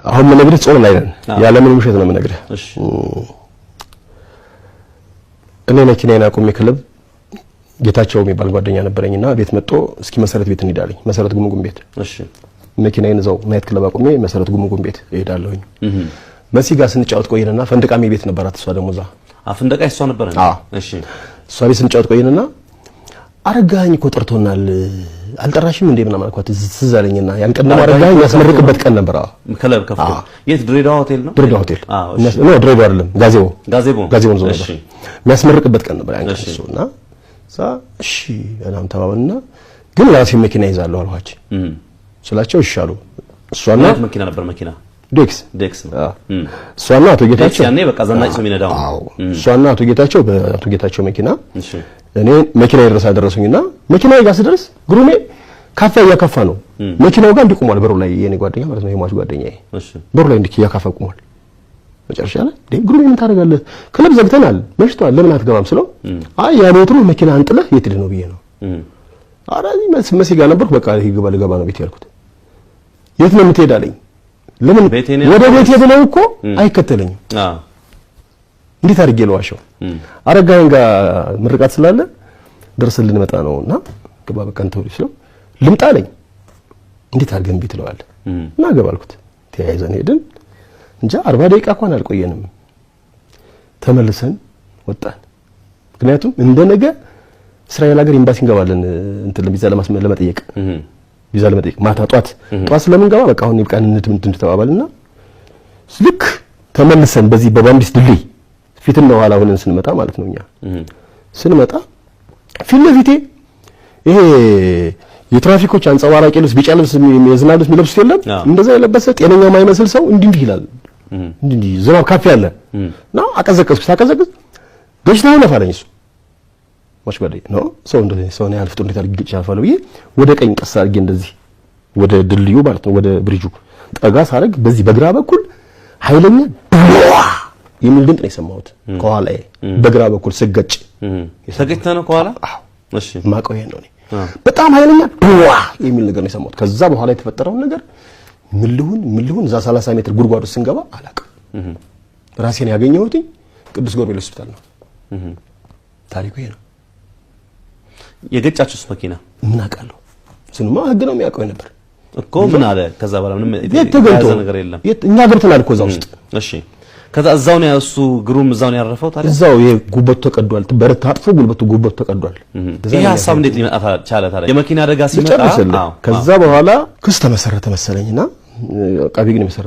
አሁን የምነግርህ ጾም ላይ ነን። ያለምንም ውሸት ነው የምነግርህ። እሺ። እኔ መኪናዬን አቁሜ ክለብ ጌታቸው የሚባል ጓደኛ ነበረኝና ቤት መጥቶ እስኪ መሰረት ቤት እንሂድ አለኝ። መሰረት ጉምጉም ቤት። እሺ። መኪናዬን እዛው night club አቁሜ መሰረት ጉምጉም ቤት እሄዳለሁኝ። መሲ ጋር ስንጫወት ቆየንና ፈንድቃሚ ቤት ነበራት እሷ ደግሞ እዛ። ፈንደቃ እሷ ነበረ? አዎ። እሺ። እሷ ቤት ስንጫወት ቆየንና አረጋኸኝ እኮ ጠርቶናል፣ አልጠራሽም እንዴ ምናምን አልኳት። ትዝ አለኝና ያን ቀን ደግሞ አረጋኸኝ ያስመርቅበት ቀን ነበር። አዎ። ክለብ ከፍቶ የት? ድሬዳዋ ሆቴል ነው? ድሬዳዋ ሆቴል። አዎ። እሺ። No፣ ድሬዳዋ አይደለም፣ ጋዜቦ። ጋዜቦ። ጋዜቦን ዞር ነበር። የሚያስመርቅበት ቀን ነበር ያን ቀን እሱ። እና እዛ እሺ ምናምን ተባባልና ግን የራሴን መኪና ይዛለሁ አልኳቸው ስላቸው እሺ አሉ። እሷና ምን አይነት መኪና ነበር? መኪና ዴክስ። ዴክስ ነው። አዎ። እሷና አቶ ዴክስ ጌታቸው ያኔ በቃ ዘናጭ ሰው የሚነዳው። አዎ። እሷና አቶ ጌታቸው በአቶ ጌታቸው መኪና እሺ። እኔ መኪና ድረስ አደረሱኝና መኪናዬ ጋር ስደርስ ግሩሜ ካፋ እያካፋ ነው። መኪናው ጋር እንዲህ ቆሟል። በሩ ላይ የኔ ጓደኛ ማለት ነው፣ የሟች ጓደኛዬ። እሺ። በሩ ላይ እንዲህ እያካፋ ቆሟል። መጨረሻ ላይ እንዴ ግሩሜ ምን ታደርጋለህ? ክለብ ዘግተናል፣ መሽቷል፣ ለምን አትገባም ስለው አይ ያለ ወትሮ መኪና አንጥለህ የት ሄደህ ነው ብዬ ነው። ኧረ እዚህ መሲ ጋር ነበርኩ፣ በቃ ይግባ ልገባ ነው ቤት ያልኩት። የት ነው የምትሄድ አለኝ። ለምን ቤቴ ነው ወደ ቤቴ ብለው እኮ አይከተለኝም። አዎ። እንዴት አድርጌ ለዋሸው? አረጋኸኝ ጋር ምርቃት ስላለ ደርሰን ልንመጣ ነውና ግባ በቃ እንተው ስለው ልምጣ አለኝ። እንዴት አድርገን ቤት ትለዋለህ? እና ገባ አልኩት። ተያይዘን ሄድን። እንጃ 40 ደቂቃ እንኳን አልቆየንም። ተመልሰን ወጣን። ምክንያቱም እንደ ነገ እስራኤል ሀገር ኤምባሲ እንገባለን እንትን ቪዛ ለመጠየቅ፣ ቪዛ ለመጠየቅ ማታ ጧት ጧት ስለምንገባ በቃ አሁን ይብቃን እንትን እንትን ተባባልና ልክ ተመልሰን በዚህ በባምቢስ ድልድይ ፊትና ኋላ ሆነን ስንመጣ ማለት ነው፣ እኛ ስንመጣ ፊት ለፊቴ ይሄ የትራፊኮች አንጸባራቂ ልብስ፣ ቢጫ ልብስ፣ የዝናብ ልብስ የሚለብሱት የለም፣ እንደዛ የለበሰ ጤነኛ የማይመስል ሰው እንዲህ እንዲህ ይላል። እንዲህ እንዲህ ዝናብ ካፌ አለ እና አቀዘቀዝኩ። ሳቀዘቅዝ ገጭተህ እለፍ አለኝ። እሱ ሟች ጓደኛዬ ነው። ሰው እንደዚህ ሰው ነው ያልፍጡ እንዴት አድርጌ ገጭቼ አልፋለሁ ብዬ ወደ ቀኝ ቀስ አድርጌ እንደዚህ ወደ ድልድዩ ማለት ነው ወደ ብሪጁ ጠጋ ሳደርግ በዚህ በግራ በኩል ኃይለኛ ድዋ የሚል ድምፅ ነው የሰማሁት። ከኋላዬ በግራ በኩል ስገጭ። ተገጭተህ ነው ከኋላ? አዎ። እሺ። ማቀው ይሄን ነው እኔ። በጣም ኃይለኛ ድዋ የሚል ነገር ነው የሰማሁት። ከዛ በኋላ የተፈጠረውን ነገር ምን ልሁን ምን ልሁን እዛ 30 ሜትር ጉድጓድ ውስጥ ስንገባ አላውቅም። ራሴን ያገኘሁት ቅዱስ ገብርኤል ሆስፒታል ነው። ታሪኩ ይሄ ነው። የገጫችሁስ መኪና? ምን አውቃለሁ? እሱንማ ህግ ነው የሚያውቀው ነበር። እኮ ምን አለ? ከዛ በኋላ ምንም የት ተገኝቶ? የተያዘ ነገር የለም። የት? እኛ ገብተናል እኮ እዛ ውስጥ። እሺ። ከዛ እዛው ነው እሱ ግሩም እዛው ነው ያረፈው ታዲያ? እዛው ይሄ ጉበቱ ተቀዷል። በረት ታጥፎ ጉልበቱ ተቀዷል። ይሄ ሀሳብ እንዴት ሊመጣ ቻለ ታዲያ? የመኪና አደጋ ሲመጣ ልጨርስልህ። አዎ። ከዛ በኋላ ክስ ተመሰረተ መሰለኝና አቃቤ ሕግ ነው የመሰረተው።